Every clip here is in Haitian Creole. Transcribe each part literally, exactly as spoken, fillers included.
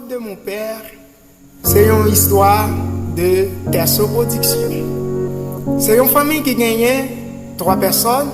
De mon père, se yon istwa de Terso Production. Se yon fanmi ki genyen twa pèsòn,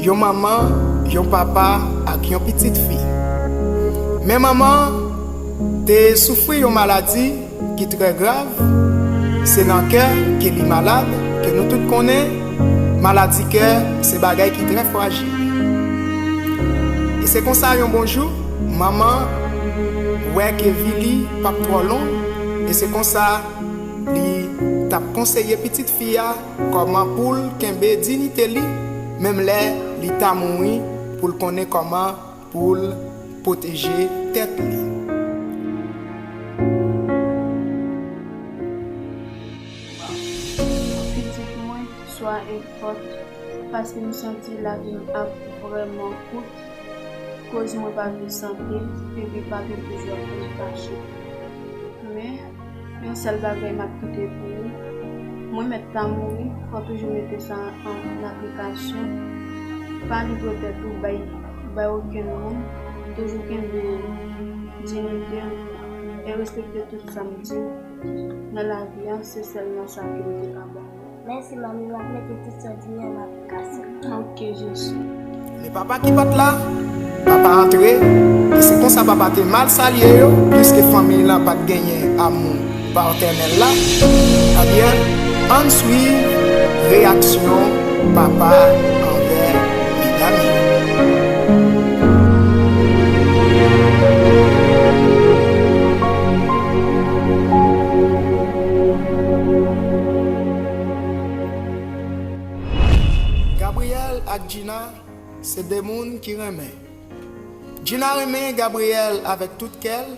yon manman, yon papa ak yon pitit fi. Men manman te soufri yon maladi ki trè grav, se nan kè ke li malad, ke nou tout konnen, maladi kè se bagay ki trè frajil. E se konsa yon bon jou, manman wè ke vi li p ap twò long, e se konsa li t ap konseye pitit fi a kòman pou l kenbe diyite li, menm lè li ta mouri, pou l konnen kòman pou l pwoteje tèt li. Pitit mwen, swa e fòt, paske m santi lavi m ap vrèman kout, koz mwen pa gen sante, epi pa gen toujou ap vin fache. Men, yon sèl bagay m ap kite pou ou. Mwen mèt ta mouri, fò toujou mete sa an aplikasyon. Pa livre tèt ou bay, bay okenn moun. Toujou kenbe diyite w e respekte tout sa m di w. Nan lavi a, se sèlman sa ke m te ka ba w. Mèsi, manmi, m ap mete tout sa w di m yo an aplikasyon. Ok, Jezi. Men papa ki pa t la, papa antre, e se konsa papa te mal salye yo, piske fanmi lan pa t genyen amou patènèl la. Ebyen, ann swiv reyaksyon papa anvè medam yo. Gabriel ak Gina se de moun ki renmen. Gina renmen Gabriel avèk tout kè l,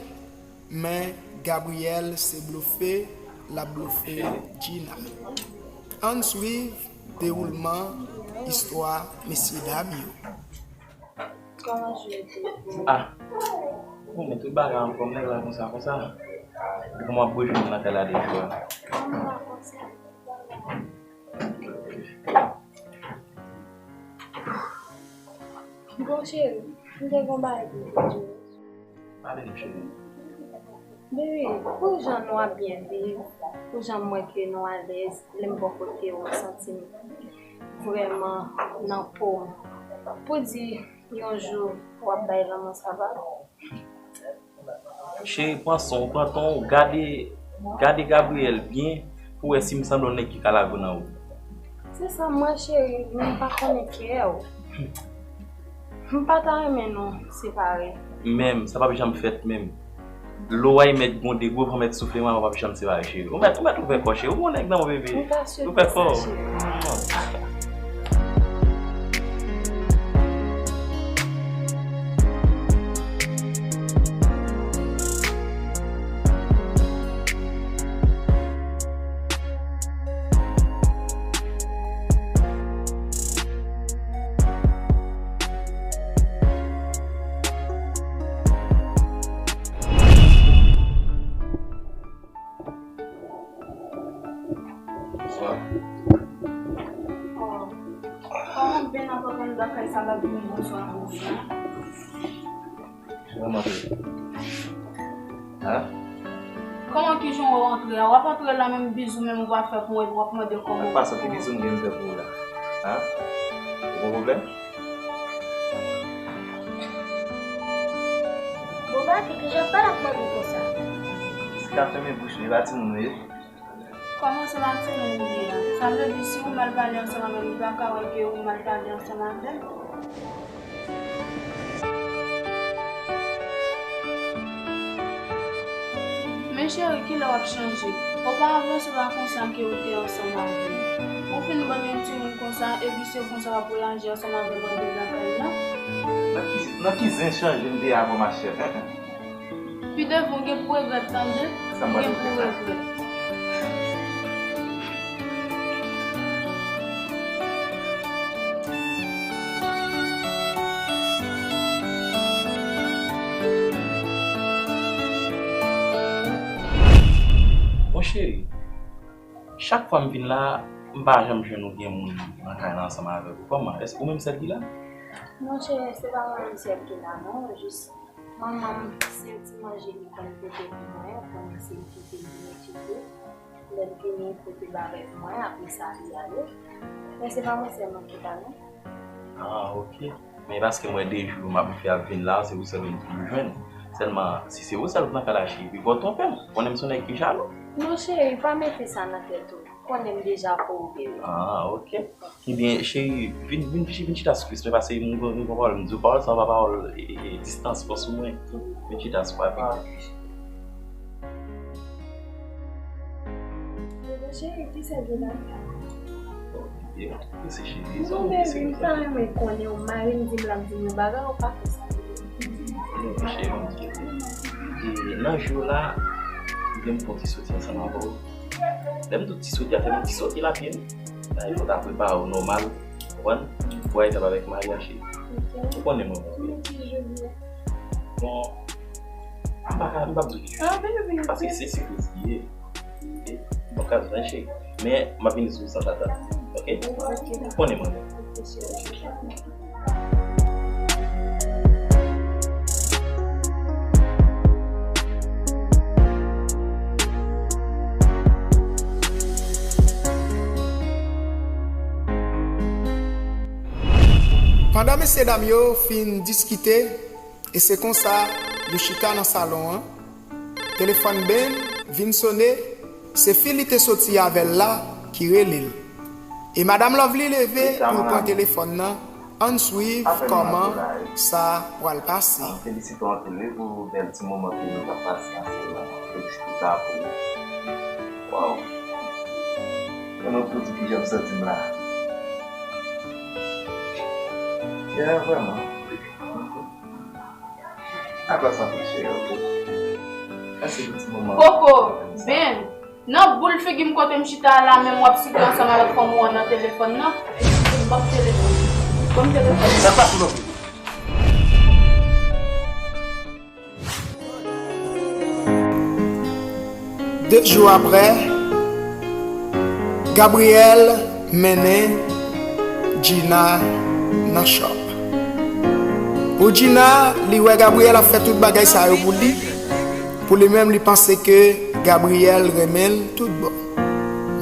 men Gabriel se blofe l ap blofe Gina. Ann swiv dewoulman istwa mesyedam yo. Kòman je te pou? Ah, ou konnen tout bagay anfòm, nèg la konsa, konsa. Depi mwen ap bouche nan kay la de jou a. Bon, cheri, m te gon bagay pou m te di w. Pale m, cheri. Baby, pou jan nou ap byen viv, pou jan m wè ke nou alèz, lè m bò kote w, m santi m vrèman nan po m. Pou di yon jou w ap bay lanmou sa va. Cheri, pran san w, pran tan w, gade, gade Gabriel byen pou wè si m sanble yon nèg ki ka lage w nan wout. Se sa m wè, cheri, men m pa konnen kè w. M pa ta renmen nou separe. Menm, sa p ap janm fèt menm. Loway mèt gwonde, gwo van mèt soufle, mwen avè w p ap janm separe, cheri. Ou mèt, ou mèt ouvè kò, cheri. Ou gon nèg nan ou, bebe. M pa sure de sa, cheri. Ouvè kò w. Bonswa. Oh. Kòman Bena pa konn lakay sa l ap vini bonswa bonswa? Kòman antre? Hein? Kòman kijan w antre a? W ap antre la menm bizou menm ou pa fè pou mwen, w ap mande kòman. Sa k pase? Ki bizou m gen m fè pou ou la? Hein? Ou gon pwoblèm? Bon, papi, kijan w pale ak manmi konsa? Misye ka fèmen bouch li, e pa timoun ou ye? Kòman se pa timoun ou ye a? Sa vle di si ou mal pale ansanm avè m, li pa ka wè ke ou mal pale ansanm avè m? Men cheri, kilè w ap chanje? Oparavan se pa konsa ke ou te ansanm avè m. Ou fin ban m yon timoun konsa, epi se konsa w ap reyaji ansanm avè m anndan lakay la? Nan ki, nan ki zen chanje m te ye avan, machè? Pi devan, w gen pou regrèt, tande. Sa m pral regrèt la? Gen pou regrèt. Mon cheri, chak fwa m vin la, m pa janm jwenn ou gen moun nan kay la ansanm avèk ou. Kòman? Èske ou menm sèl ki la? Non, cheri, se pa mwen menm sèl ki la, non. Jis Manman m, se yon ti manje li konn pote pou mwen, konnen se li ki te vini tcheke. Lè l vini, l pote bagay pou mwen, apre sa, li ale. Men se pa mwen sèlman ki pa, non. Ah, ok. Men paske m wè de jou m ap fè ap vin la, se ou sèl m toujou jwenn. Sèlman, si se ou sèl k nan kay la, cheri, piga w twonpe m. Konnen m se yon nèg ki jalou. Non, cheri, pa mete sa nan tèt ou. Konnen m deja fè w byen. Ah, ok. Ebyen, cheri, vin, vin, vin, vin chita sou kès mwen, paske m gon, m gon pawòl, m di w pawòl sa, pa pawòl, e, e, e, distans, fòs ou mwen. Vin chita sou papye. Cheri, ki sa gen la? Bon, ebyen, mèsi, cheri. Non, baby, m ta renmen konnen, ou mari m di m l ap di m yon bagay, ou pa fè sa. Non, cheri, m di w. E, nan jou la, m gen pou ti soti ansanm avè w. Lè m di w ti soti, a fè m ti soti la, byen. Sa e pou ta prepare w nòmal, ou konprann? Pou al etap avèk mari a, cheri. Ou konnen mwen, mwen. Bon, m pa ka, m p ap di w ki jou. Paske se sipriz li ye. Ok? M p ap ka di w, cheri. Men, m ap vini sou ou san atann. Ok? Ou konnen mwen. Pandan mesyedam yo fin diskite, e se konsa yo chita nan salon an, telefòn Ben vin sone, se fi li te soti avè l la ki rele l. E Madam Lovely leve pou l pran telefòn nan, ann swiv kòman sa pral pase. Mwen felisite w anpil wi pou bèl ti moman ke nou t ap pase ansanm nan. Mwen felisite sa pou ou. Waw. Mwen menm pou di kijan m santi m la. Yeah, vrèman. Apa sa fè cheri, ok. Mèsi pou ti moman. Koko, Ben, nan boul figi m kote m chita a la, menm w ap site ansanm avèk fanm ou an nan telefòn nan. M p ap telefòn. Ban m telefòn. Sa k pase, Lovely? De jou aprè, Gabriel mennen Gina nan shop. Pou Gina, li wè Gabriel ap fè tout bagay sa yo pou li. Pou li menm, li panse ke Gabriel renmen l tout bon.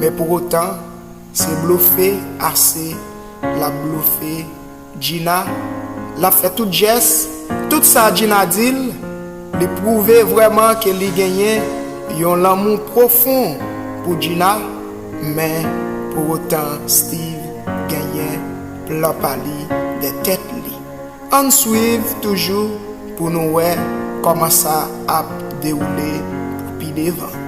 Men pou otan, se blofe ase l ap blofe Gina, l ap fè tout jès, tout sa Gina di l, li pwouve vrèman ke li genyen yon lanmou pwofon pou Gina, men pou otan Steve genyen plan pa li dèyè tèt li. Ann swiv toujou pou nou wè kòman sa ap dewoule pou pi devan.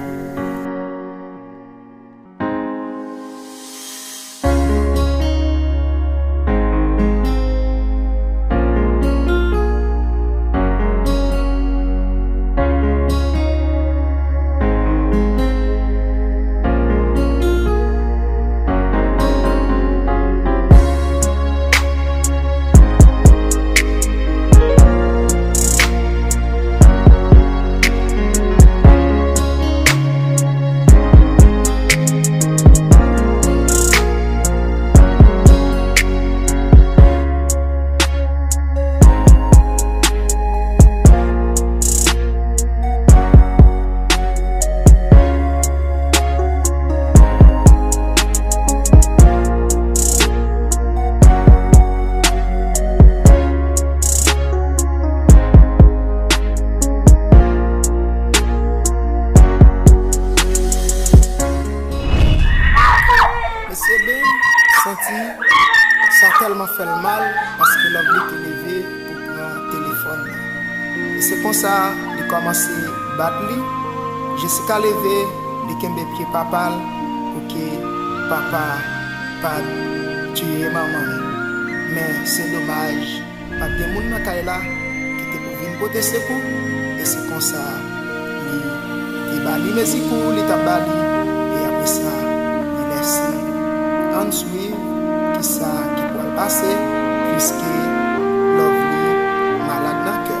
Mesye Ben santi sa tèlman fè l mal paske Lovely te leve pou pran telefòn nan. E se konsa li kòmanse bat li. Jessica leve, li kenbe pye papa l pou ke papa pa t tiye manman l. Men se domaj, pa t gen moun nan kay la ki te pou vin pote sekou, e se konsa li te ba li mezi kou li t ap ba li, e apre sa, li lèse. Ann swiv kisa ki pral pase, piske Lovely malad nan kè.